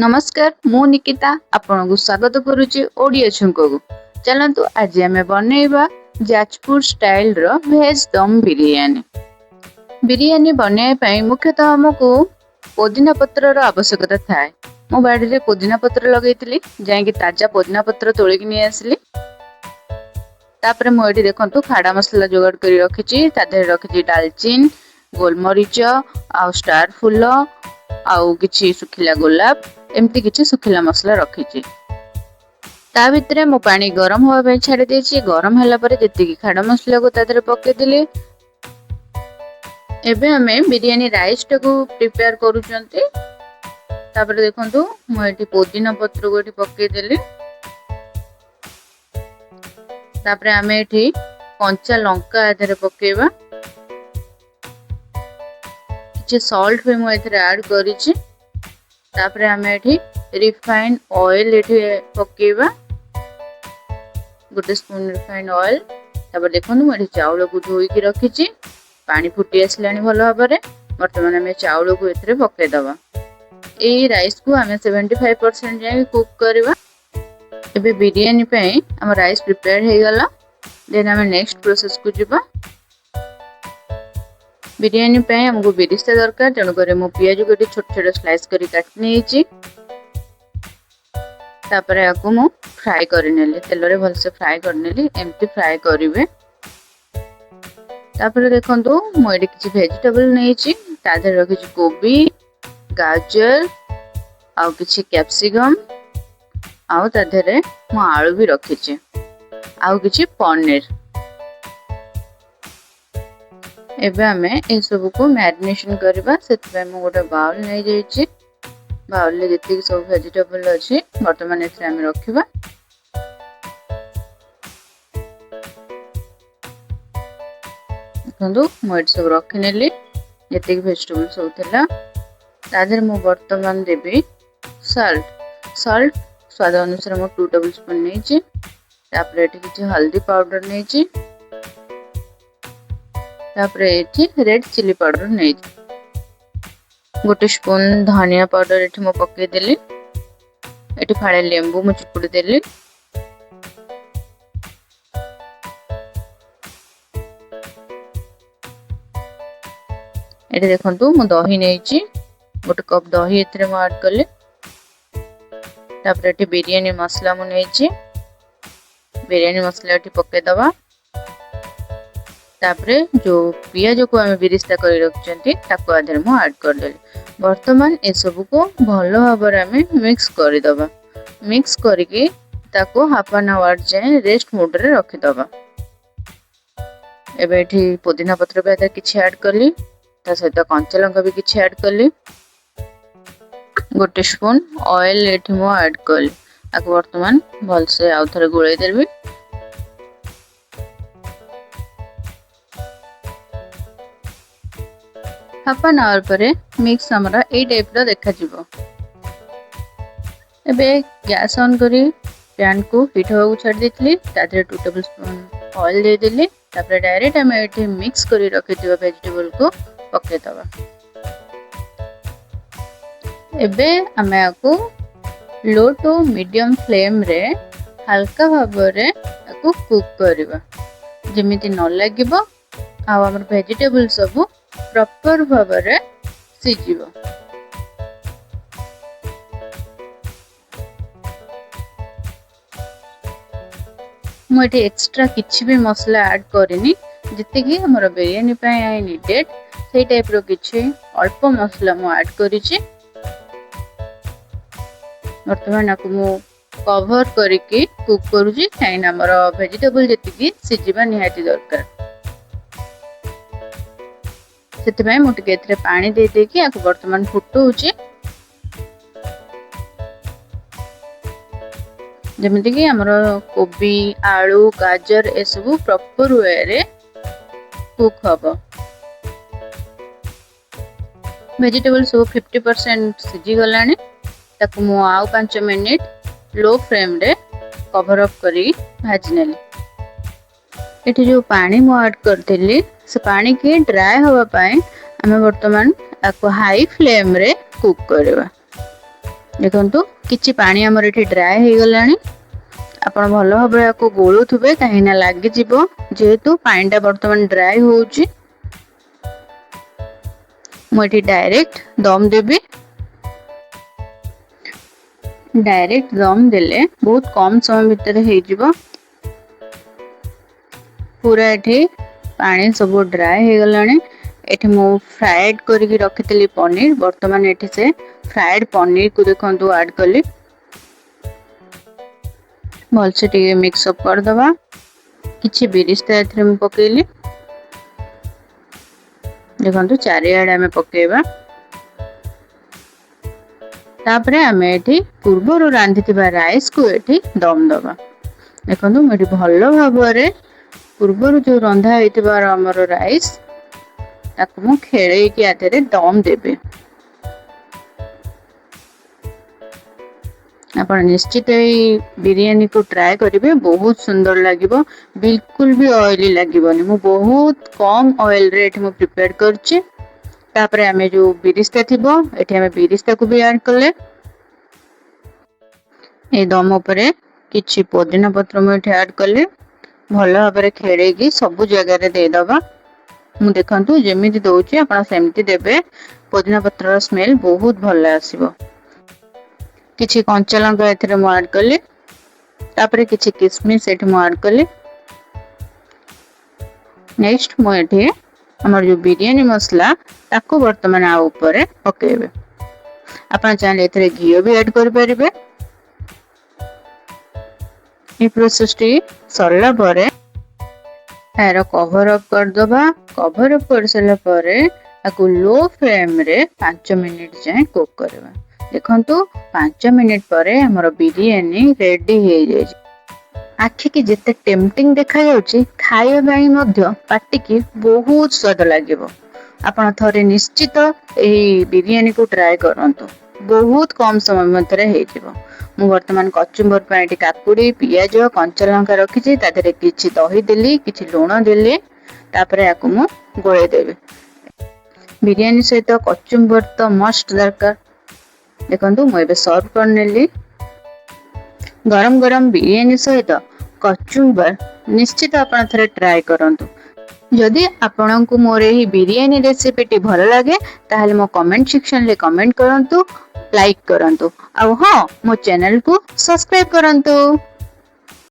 ନମସ୍କାର, ମୁଁ ନିକିତା ଆପଣଙ୍କୁ ସ୍ୱାଗତ କରୁଛି ଓଡ଼ିଆ ଛୁଙ୍କକୁ। ଚାଲନ୍ତୁ, ଆଜି ଆମେ ବନେଇବା ଯାଜପୁର ଷ୍ଟାଇଲର ଭେଜ୍ ଦମ୍ ବିରିୟାନୀ। ବିରିୟାନୀ ବନେଇବା ପାଇଁ ମୁଖ୍ୟତଃ ଆମକୁ ପୋଦିନା ପତ୍ରର ଆବଶ୍ୟକତା ଥାଏ। ମୁଁ ବାଡ଼ିରେ ପୋଦିନା ପତ୍ର ଲଗେଇଥିଲି, ଯାଇକି ତାଜା ପୋଦିନା ପତ୍ର ତୋଳିକି ନେଇ ଆସିଲି। ତାପରେ ମୁଁ ଏଠି ଦେଖନ୍ତୁ ଖାଡ଼ା ମସଲା ଯୋଗାଡ଼ କରି ରଖିଛି। ତା ଦେହରେ ରଖିଛି ଡାଲଚିନି, ଗୋଲମରିଚ ଆଉ ଷ୍ଟାର ଫୁଲ ଆଉ କିଛି ଶୁଖିଲା ଗୋଲାପ, ଏମିତି କିଛି ଶୁଖିଲା ମସଲା ରଖିଛି। ତା ଭିତରେ ମୁଁ ପାଣି ଗରମ ହେବା ପାଇଁ ଛାଡ଼ି ଦେଇଛି। ଗରମ ହେଲା ପରେ ଯେତିକି ଖାଡ଼ା ମସଲାକୁ ତା ଦେହରେ ପକେଇଦେଲି। ଏବେ ଆମେ ବିରିୟାନୀ ରାଇସଟାକୁ ପ୍ରିପେୟାର କରୁଛନ୍ତି। ତାପରେ ଦେଖନ୍ତୁ, ମୁଁ ଏଠି ପୋଦିନା ପତ୍ରକୁ ଏଠି ପକେଇଦେଲି। ତାପରେ ଆମେ ଏଠି କଞ୍ଚା ଲଙ୍କା ଏଥିରେ ପକେଇବା। କିଛି ସଲ୍ଟ ବି ମୁଁ ଏଥିରେ ଆଡ୍ କରିଛି। ତାପରେ ଆମେ ଏଠି ରିଫାଇଣ୍ଡ ଅଏଲ ଏଠି ପକେଇବା, ଗୋଟେ ସ୍ପୁନ୍ ରିଫାଇଣ୍ଡ ଅଏଲ। ତାପରେ ଦେଖନ୍ତୁ, ମୁଁ ଏଠି ଚାଉଳକୁ ଧୋଇକି ରଖିଛି। ପାଣି ଫୁଟି ଆସିଲାଣି ଭଲ ଭାବରେ। ବର୍ତ୍ତମାନ ଆମେ ଚାଉଳକୁ ଏଥିରେ ପକେଇଦବା। ଏଇ ରାଇସକୁ ଆମେ 75% ଯାଏଁ କୁକ୍ କରିବା। ଏବେ ବିରିୟାନୀ ପାଇଁ ଆମ ରାଇସ୍ ପ୍ରିପେୟାର ହେଇଗଲା। ଦେନ୍ ଆମେ ନେକ୍ସଟ ପ୍ରୋସେସକୁ ଯିବା। ବିରିୟାନୀ ପାଇଁ ଆମକୁ ବିରିସ୍ତା ଦରକାର, ତେଣୁକରି ମୁଁ ପିଆଜକୁ ଏଠି ଛୋଟ ଛୋଟ ସ୍ଲାଇସ୍ କରି କାଟି ନେଇଛି। ତାପରେ ଆକୁ ମୁଁ ଫ୍ରାଏ କରିନେଲି, ତେଲରେ ଭଲସେ ଫ୍ରାଏ କରିନେଲି। ଏମିତି ଫ୍ରାଏ କରିବେ। ତାପରେ ଦେଖନ୍ତୁ, ମୁଁ ଏଠି କିଛି ଭେଜିଟେବଲ ନେଇଛି। ତା ଦେହରେ ରଖିଛି କୋବି, ଗାଜର ଆଉ କିଛି କ୍ୟାପସିକମ୍, ଆଉ ତା ଦେହରେ ମୁଁ ଆଳୁ ବି ରଖିଛି ଆଉ କିଛି ପନିର। ଏବେ ଆମେ ଏସବୁକୁ ମ୍ୟାରିନେସନ କରିବା। ସେଥିପାଇଁ ମୁଁ ଗୋଟେ ବାଉଲ ନେଇଯାଇଛି। ବାଉଲରେ ଯେତିକି ସବୁ ଭେଜିଟେବଲ ଅଛି, ବର୍ତ୍ତମାନ ଏଥିରେ ଆମେ ରଖିବା। ଦେଖନ୍ତୁ, ମୁଁ ଏଠି ସବୁ ରଖିନେଲି ଯେତିକି ଭେଜିଟେବଲ ସବୁ ଥିଲା। ତା ଦେହରେ ମୁଁ ବର୍ତ୍ତମାନ ଦେବି ସଲ୍ଟ। ସଲ୍ଟ ସ୍ୱାଦ ଅନୁସାରେ ମୁଁ 2 ଟେବୁଲ ସ୍ପୁନ୍ ନେଇଛି। ତାପରେ ଏଠି କିଛି ହଳଦୀ ପାଉଡର ନେଇଛି। ତାପରେ ଏଠି ରେଡ୍ ଚିଲି ପାଉଡର ନେଇଛି। ଗୋଟେ ସ୍ପୁନ୍ ଧନିଆ ପାଉଡର ଏଠି ମୁଁ ପକେଇଦେଲି। ଏଠି ଫାଳେ ଲେମ୍ବୁ ମୁଁ ଚିପୁଡ଼ି ଦେଲି। ଏଠି ଦେଖନ୍ତୁ, ମୁଁ ଦହି ନେଇଛି। ଗୋଟେ କପ୍ ଦହି ଏଥିରେ ମୁଁ ଆଡ୍ କଲି। ତାପରେ ଏଠି ବିରିୟାନୀ ମସଲା ମୁଁ ନେଇଛି। ବିରିୟାନୀ ମସଲା ଏଠି ପକେଇଦବା। ତାପରେ ଯୋଉ ପିଆଜକୁ ଆମେ ବିରିସ୍ତା କରି ରଖିଛନ୍ତି, ତାକୁ ଆ ଦେହରେ ମୁଁ ଆଡ୍ କରିଦେଲି। ବର୍ତ୍ତମାନ ଏସବୁକୁ ଭଲ ଭାବରେ ଆମେ ମିକ୍ସ କରିଦେବା। ମିକ୍ସ କରିକି ତାକୁ ହାଫ୍ ଆନ୍ ଆୱାର ଯାଏଁ ରେଷ୍ଟ ମୋଡ଼ରେ ରଖିଦେବା। ଏବେ ଏଠି ପୋଦିନା ପତ୍ର ବି ଏଥିରେ କିଛି ଆଡ୍ କଲି। ତା ସହିତ କଞ୍ଚା ଲଙ୍କା ବି କିଛି ଆଡ୍ କଲି। ଗୋଟେ ସ୍ପୁନ୍ ଅଏଲ୍ ଏଠି ମୁଁ ଆଡ୍ କଲି। ତାକୁ ବର୍ତ୍ତମାନ ଭଲସେ ଆଉ ଥରେ ଗୋଳେଇ ଦେବି। ହାଫ୍ ଆନ୍ ଆୱାର ପରେ ମିକ୍ସ ଆମର ଏଇ ଟାଇପ୍ର ଦେଖାଯିବ। ଏବେ ଗ୍ୟାସ୍ ଅନ୍ କରି ପ୍ୟାନ୍କୁ ହିଟ୍ ହେବାକୁ ଛାଡ଼ି ଦେଇଥିଲି। ତା ଦେହରେ 2 ଟେବୁଲ ସ୍ପୁନ୍ ଅଏଲ୍ ଦେଇଦେଲି। ତାପରେ ଡାଇରେକ୍ଟ ଆମେ ଏଠି ମିକ୍ସ କରି ରଖିଥିବା ଭେଜିଟେବଲକୁ ପକେଇଦେବା। ଏବେ ଆମେ ଆକୁ ଲୋ ଟୁ ମିଡ଼ିୟମ୍ ଫ୍ଲେମ୍ରେ ହାଲକା ଭାବରେ ତାକୁ କୁକ୍ କରିବା, ଯେମିତି ନ ଲାଗିବ ଆଉ ଆମର ଭେଜିଟେବଲ୍ ସବୁ ପ୍ରପର ଭାବରେ ସିଝିବ। ମୁଁ ଏଠି ଏକ୍ସଟ୍ରା କିଛି ବି ମସଲା ଆଡ୍ କରିନି। ଯେତିକି ଆମର ବିରିୟାନୀ ପାଇଁ ନିଡେଡ୍, ସେଇ ଟାଇପ୍ର କିଛି ଅଳ୍ପ ମସଲା ମୁଁ ଆଡ୍ କରିଛି। ବର୍ତ୍ତମାନ ଆକୁ ମୁଁ କଭର କରିକି କୁକ୍ କରୁଛି, କାହିଁକିନା ଆମର ଭେଜିଟେବଲ୍ ଯେତିକି ସିଝିବା ନିହାତି ଦରକାର। ସେଥିପାଇଁ ମୁଁ ଟିକେ ଏଥିରେ ପାଣି ଦେଇ ଦେଇକି ଆକୁ ବର୍ତ୍ତମାନ ଫୁଟଉଛି, ଯେମିତିକି ଆମର କୋବି, ଆଳୁ, ଗାଜର ଏସବୁ ପ୍ରପର ୱେରେ କୁକ୍ ହବ। ଭେଜିଟେବଲ୍ ସବୁ 50% ସିଝିଗଲାଣି। ତାକୁ ମୁଁ ଆଉ 5 ମିନିଟ୍ ଲୋ ଫ୍ଲେମ୍ରେ କଭର ଅପ୍ କରିକି ଭାଜି ନେଲି। ଏଠି ଯେଉଁ ପାଣି ମୁଁ ଆଡ଼୍ କରିଥିଲି, ସେ ପାଣିକି ଡ୍ରାଏ ହେବା ପାଇଁ ଆମେ ବର୍ତ୍ତମାନ ତାକୁ ହାଇ ଫ୍ଲେମ୍ରେ କୁକ୍ କରିବା। ଦେଖନ୍ତୁ, କିଛି ପାଣି ଆମର ଏଠି ଡ୍ରାଏ ହେଇଗଲାଣି। ଆପଣ ଭଲ ଭାବରେ ୟାକୁ ଗୋଳୁଥିବେ, କାହିଁକିନା ଲାଗିଯିବ। ଯେହେତୁ ପାଣିଟା ବର୍ତ୍ତମାନ ଡ୍ରାଏ ହେଉଛି, ମୁଁ ଏଠି ଡାଇରେକ୍ଟ ଦମ୍ ଦେବି। ଡାଇରେକ୍ଟ ଦମ୍ ଦେଲେ ବହୁତ କମ୍ ସମୟ ଭିତରେ ହେଇଯିବ। ପୁରା ଏଠି ପାଣି ସବୁ ଡ୍ରାଏ ହେଇଗଲାଣି। ଏଠି ମୁଁ ଫ୍ରାଏଡ୍ କରିକି ରଖିଥିଲି ପନିର। ବର୍ତ୍ତମାନ ଏଠି ସେ ଫ୍ରାଏଡ୍ ପନିରକୁ ଦେଖନ୍ତୁ ଆଡ୍ କଲି। ଭଲସେ ଟିକେ ମିକ୍ସ ଅପ୍ କରିଦେବା। କିଛି ବିରିସ୍ତା ଏଥିରେ ମୁଁ ପକେଇଲି। ଦେଖନ୍ତୁ, ଚାରିଆଡ଼େ ଆମେ ପକେଇବା। ତାପରେ ଆମେ ଏଠି ପୂର୍ବରୁ ରାନ୍ଧିଥିବା ରାଇସ୍କୁ ଏଠି ଦମ୍ ଦେବା। ଦେଖନ୍ତୁ, ମୁଁ ଏଠି ଭଲ ଭାବରେ ପୂର୍ବରୁ ଯେଉଁ ରନ୍ଧା ହେଇଥିବାର ଆମର ରାଇସ୍, ତାକୁ ମୁଁ ଖେଳେଇକି ଆ ଦେହରେ ଦମ୍ ଦେବି। ଆପଣ ନିଶ୍ଚିତ ଏଇ ବିରିୟାନୀକୁ ଟ୍ରାଏ କରିବେ, ବହୁତ ସୁନ୍ଦର ଲାଗିବ। ବିଲକୁଲ ବି ଅଏଲି ଲାଗିବନି। ମୁଁ ବହୁତ କମ୍ ଅଏଲରେ ଏଠି ମୁଁ ପ୍ରିପେୟାର କରିଛି। ତାପରେ ଆମେ ଯେଉଁ ବିରିସ୍ତା ଥିବ, ଏଠି ଆମେ ବିରିସ୍ତାକୁ ବି ଆଡ୍ କଲେ। ଏଇ ଦମ ଉପରେ କିଛି ପୋଦିନା ପତ୍ର ମୁଁ ଏଠି ଆଡ୍ କଲି। ଭଲ ଭାବରେ ଖେଳେଇକି ସବୁ ଜାଗାରେ ଦେଇଦବା। ମୁଁ ଦେଖନ୍ତୁ ଯେମିତି ଦଉଛି, ଆପଣ ସେମିତି ଦେବେ। ପୋଦିନା ପତ୍ରର ସ୍ମେଲ ବହୁତ ଭଲ ଆସିବ। କିଛି କଞ୍ଚା ଲଙ୍କା ଏଥିରେ ମୁଁ ଆଡ୍ କଲି। ତାପରେ କିଛି କିସମିସ ଏଠି ମୁଁ ଆଡ୍ କଲି। ନେକ୍ସଟ ମୁଁ ଏଠି ଆମର ଯୋଉ ବିରିୟାନୀ ମସଲା, ତାକୁ ବର୍ତ୍ତମାନ ଆଉ ଉପରେ ପକେଇବେ। ଆପଣ ଚାହିଁଲେ ଏଥିରେ ଘିଅ ବି ଆଡ୍ କରିପାରିବେ। ଏଇ ପ୍ରୋସେସଟି ସରିଲା ପରେ ଏହାର କଭର ଅପ୍ କରିଦେବା। କଭର ଅପ୍ କରିସାରିଲା ପରେ ତାକୁ ଲୋ ଫ୍ଲେମ୍ରେ 5 ମିନିଟ୍ ଯାଏଁ କୁକ୍ କରିବା। ଦେଖନ୍ତୁ, 5 ମିନିଟ୍ ପରେ ଆମର ବିରିୟାନୀ ରେଡି ହେଇଯାଇଛି। ଆଖିକି ଯେତେ ଟେମ୍ପଟିଂ ଦେଖାଯାଉଛି, ଖାଇବା ପାଇଁ ମଧ୍ୟ ପାଟିକି ବହୁତ ସ୍ୱାଦ ଲାଗିବ। ଆପଣ ଥରେ ନିଶ୍ଚିତ ଏହି ବିରିୟାନୀକୁ ଟ୍ରାଏ କରନ୍ତୁ। ବହୁତ କମ୍ ସମୟ ମଧ୍ୟରେ ହେଇଯିବ। ମୁଁ ବର୍ତ୍ତମାନ କଚୁମ୍ବର ପାଇଁ ଏଠି କାକୁଡ଼ି, ପିଆଜ, କଞ୍ଚା ଲଙ୍କା ରଖିଛି। ତା ଦେହରେ କିଛି ଦହି ଦେଲି, କିଛି ଲୁଣ ଦେଲି। ତାପରେ ୟାକୁ ମୁଁ ଗୋଳେଇ ଦେବି। ବିରିୟାନୀ ସହିତ କଚୁମ୍ବର ତ ମଷ୍ଟ ଦରକାର। ଦେଖନ୍ତୁ, ମୁଁ ଏବେ ସର୍ଭ କରିନେଲି। ଗରମ ଗରମ ବିରିୟାନୀ ସହିତ କଚୁମ୍ବର ନିଶ୍ଚିତ ଆପଣ ଥରେ ଟ୍ରାଏ କରନ୍ତୁ। ଯଦି ଆପଣଙ୍କୁ ମୋର ଏହି ବିରିୟାନୀ ରେସିପିଟି ଭଲ ଲାଗେ, ତାହେଲେ ମୋ କମେଣ୍ଟ ସେକ୍ସନରେ କମେଣ୍ଟ କରନ୍ତୁ, ଲାଇକ୍ କରନ୍ତୁ ଆଉ ହଁ, ମୋ ଚ୍ୟାନେଲକୁ ସବସ୍କ୍ରାଇବ କରନ୍ତୁ।